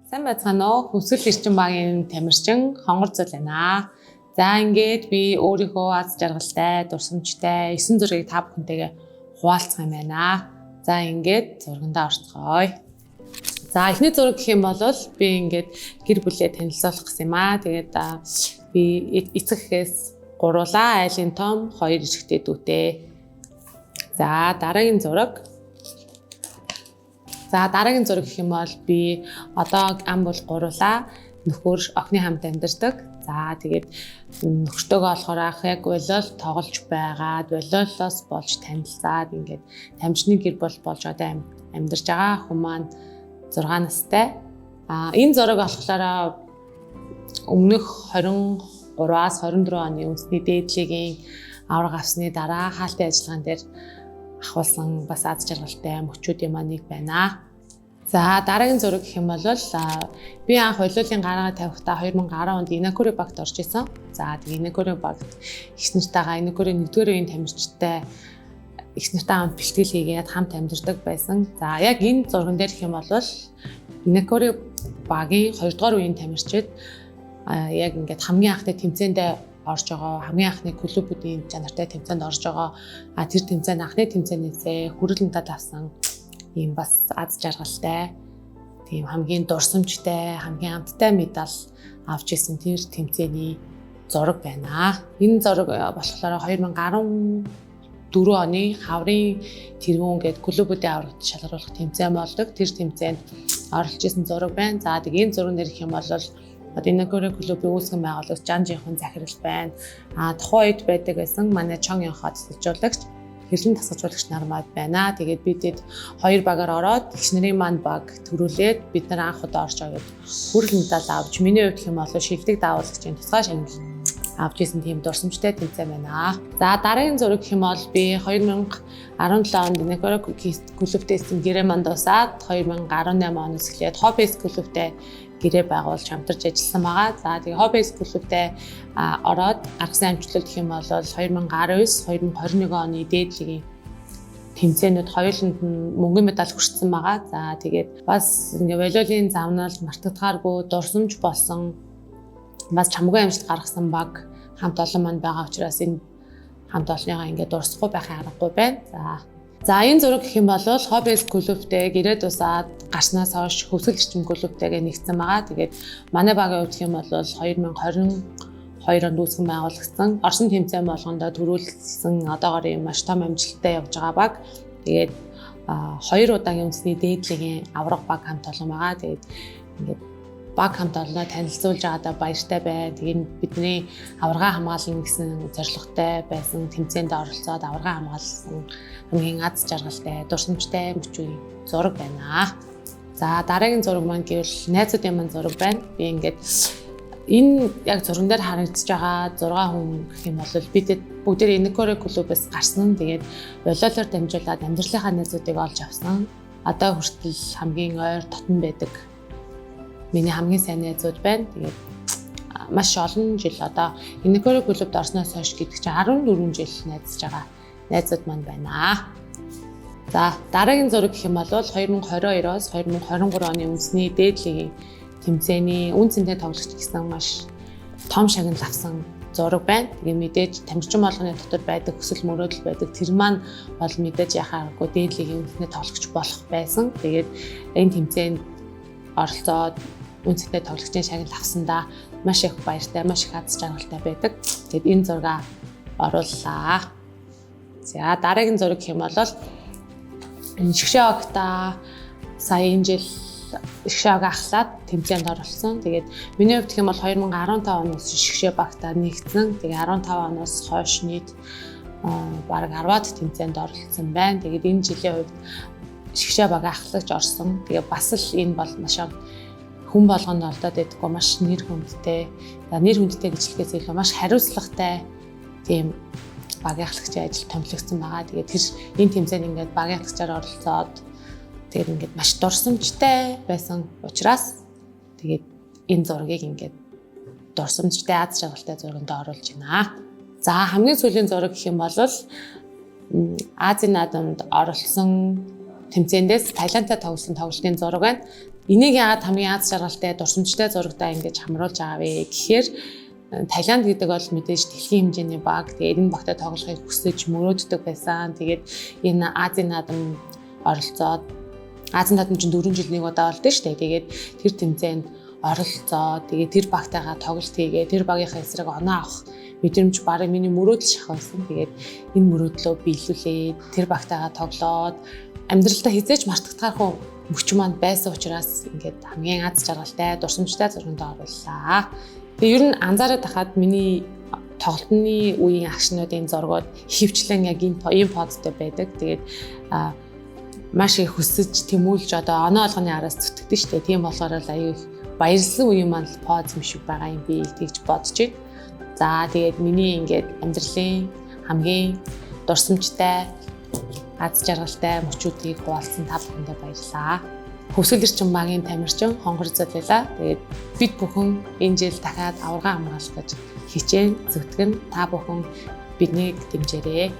Сайн байцгаана уу? Хүсэл эрчим багийн тамирчин Хонгор Зул байна. За, ингээд би өөрийнхөө аз жаргалтай, дурсамжтай 9 зургийг та бүхэнтэйгээ хуваалцах юм байна. За, ингээд зургандаа орцгоё. За, эхний зураг гэх юм бол би ингээд гэр бүлээ танилцуулах гэсэн юм аа. Тэгээд би эцэг эхээс гуруулаа, айлын том, хоёр эрэгтэй дүүтэй. За, дараагийн зураг. За, дараагийн зураг гэх юм бол би одоо ам бол гуруулаа нөхөр, охины хамт амьдардаг. За, тэгээд нөхөртөөгөө болохоор ах яг волейбол тоглож байгаад, волейболоос болж танилцаад, ингээд тамирчны гэр бүл болж одоо амьдарч байгаа. Хүн маань 6 настай. А энэ зураг болохоор өмнөх 23-аас 24 оны үндэсний дээд лигийн аварга авсны дараа хаалтын ажиллагаан дээр авахулсан бас аз жаргалтай мөчүүдийн маань нэг байна. За, дараагийн зураг гэх юм бол би анх волейболын гараагаа тавихтаа 2010 онд Инакури багт орж исэн. За, тэгээ Инакури багт эх нартайгаа, Инакури 1-р үеийн тамирчтай эх нартай хамт бэлтгэл хийгээд хамт амьдардаг байсан. За, яг энэ зурган дээр гэх юм бол Инакури багийн 2-р үеийн тамирчид яг ингээд хамгийн анхны тэмцээндээ орж байгаа, хамгийн анхны клубүүдийн чанартай тэмцээнд орж байгаа. А тэр тэмцээнд, анхны тэмцээнээсээ хүрэл медаль авсан ийм бас аз жаргалтай, тийм хамгийн дурсамжтай, хамгийн амттай медаль авч исэн тэр тэмцээний зураг байна. Энэ зураг болохоор 2014 оны хаврын тэргүүн гээд клубүүдийн аваргад шалгаруулах тэмцээн болдог. Тэр тэмцээнд оролцож исэн зураг байна. За, тэг энэ зураг нэр гэх юм бол одоо Инакури клубын үүсгэн байгуулагч Жан Жинхун захирал байна. А тухайн үед байдаг байсан манай Чон Янхоо тасалжуулагч, хэрлэн тасалжуулагч нар мад байна. Тэгээд бидэд хоёр багаар ороод эгч нарын маань баг төрүүлээд бид нар анх удаа орж аваад хүрэл медаль авч, миний хувьд гэх юм бол шилдэг даавуулагчийн тусгай шагнал авч исэн тийм дурсамжтай тэмцээн байна. За, дараагийн зураг гэх юм бол би 2017 онд Инакури клубтэй исэн гэрээ манд дуусаад 2018 оноос эхлээд Хоббис клубтэй гэрээ байгуулж хамтарч ажилласан байгаа. За, тэгээ Хоббис клубтэй ороод гаргасан амжилтууд гэх юм бол 2019, 2021 оны дээд лигийн тэмцээнүүд хоёуланд нь мөнгөн медаль хүртсэн байгаа. За, тэгээд бас ингээ волейболын замнал мартагдахааргүй дурсамж болсон, бас чамгүй амжилт гаргасан баг хамт олон маань байгаа учраас энэ хамт олонныхаа ингээд дурсахгүй байхын аргагүй байна. За, энэ зураг гэх юм бол Хоббис клубтэй гэрээ дуусаад гарснаас хойш Хөвсгөл эрчим клубтэйгээ нэгдсэн байгаа. Тэгээд манай багийн хувьд гэх юм бол 2022 онд үүсгэн байгуулагдсан. Орсон тэмцээн болгондоо төрүүлсэн, одоогоор юм маш том амжилттай явж байгаа баг. Тэгээд хоёр удаагийн үндэсний дээд лигийн аварга баг хамт олон байгаа. Тэгээд ингээд баг хамт олноо танилцуулж байгаадаа баяртай бай. Тэгээд бидний аварга хамгаална гэсэн зорилготой байсан тэмцээнд оролцоод аварга хамгаалсан хамгийн аз жаргалтай, дурсамжтай мөчийн зураг байна. За, дараагийн зураг маань гэвэл найзуудын маань зураг байна. Би ингээд энэ яг зурган дээр харагдаж байгаа 6 хүн гэх юм бол бид бүгдээр Инакури клубээс гарсан. Тэгээд волейболоор дамжуулаад амьдралынхаа найзуудыг олж авсан. Одоо хүртэл хамгийн ойр дотн байдаг миний хамгийн сайн найзууд байна. Тэгээд маш олон жил, одоо Инакури клубд орсноос хойш гэдэг чинь 14 жил найзж байгаа найзууд маань байна. За, дараагийн зураг гэх юм бол 2022-оос 2023 оны үндэсний дээд лигийн тэмцээний үн цэнтэй тоглогч гэсэн маш том шагнал авсан зураг байна. Тэгээ мэдээж тамирчин болгоны дотор байдаг хүсэл мөрөөдөл байдаг. Тэр маань бол мэдээж яхааргүй дээд лигийн үндэсний тоглогч болох байсан. Тэгээд энэ тэмцээнд оролцоод үн цэнтэй тоглогчийн шагнал авсандаа маш их баяртай, маш их аз жаргалтай байдаг. Тэгээд энэ зураг орууллаа. За, дараагийн зураг гэх юм бол энэ шгшээ огта сая энэ жил шгшээ ог ахлаад тэмцээнд оролцсон. Тэгээд миний хувьд гэх юм бол 2015 оноос шгшээ багтаа нэгдсэн. Тэгээд 15 оноос хойш нийт бараг 10-аад тэмцээнд оролцсон байна. Тэгээд энэ жилийн хувьд шгшээ баг ахлагч орсон. Тэгээ бас л энэ бол маш хүн болгонд олдоод байдаггүй маш нэр хүндтэй. За, нэр хүндтэй гэж хэлэхээс илүү маш хариуцлагатай тийм багийн ахлагчийн ажил томилогдсон байгаа. Тэгээд тэр энэ тэмцээнд ингээд багийн ахлагчаар оролцоод, тэгээд ингээд маш дурсамжтай байсан учраас тэгээд энэ зургийг ингээд дурсамжтай, аз жаргалтай зурганд оруулж байна. За, хамгийн сүүлийн зураг гэх юм бол Азийн наадамд оролцсон тэмцээндээс Таиландтай тоглосон тоглолтын зураг байна. Энийг яагаад хамгийн аз жаргалтай, дурсамжтай зурагдаа ингэж хамруулж байгаа вэ гэхээр Таиланд гэдэг бол мэдээж дэлхийн хэмжээний баг. Тэгээд энэ багтаа тоглохыг хүсэж мөрөөддөг байсан. Тэгээд энэ Азийн наадам оролцоод, Азийн наадам чинь 4 жил нэг удаа болдог шүү дээ. Тэгээд тэр тэмцээнд оролцоод, тэгээд тэр багтайгаа тоглолт хийгээ, тэр багийнхаа эсрэг оноо авах мэдрэмж бараг миний мөрөөдөл шах байсан. Тэгээд энэ мөрөөдлөө биелүүлээд, тэр багтайгаа тоглоод, амьдралдаа хэзээ ч мартагдахааргүй мөч маань байсан учраас ингээд хамгийн аз жаргалтай, дурсамжтай зурганд орууллаа. Тэгээ ер нь анзаараад байхад миний тоглолтны үеийн action уудын зургууд ихэвчлэн яг энэ ийм позтой байдаг. Тэгээд маш их хүсэж тэмүүлж одоо оноо болгоны араас зүтгэдэг шүү дээ. Тийм болохоор л аюу их баярлсан үеийн маань л поз юм шиг байгаа юм би тэгж бодож байна. За, тэгээд миний ингээд амьдралын хамгийн дурсамжтай, аз жаргалтай мөчүүдийг хуваалцсан та бүхэндээ баярлалаа. Хөвсгөл эрчим багийн тамирчин Хонгор Золиола. Тэгээд бид бүхэн энэ жил дахиад аварга хамгаалах гэж хичээн зүтгэн, та бүхэн биднийг дэмжээрэй.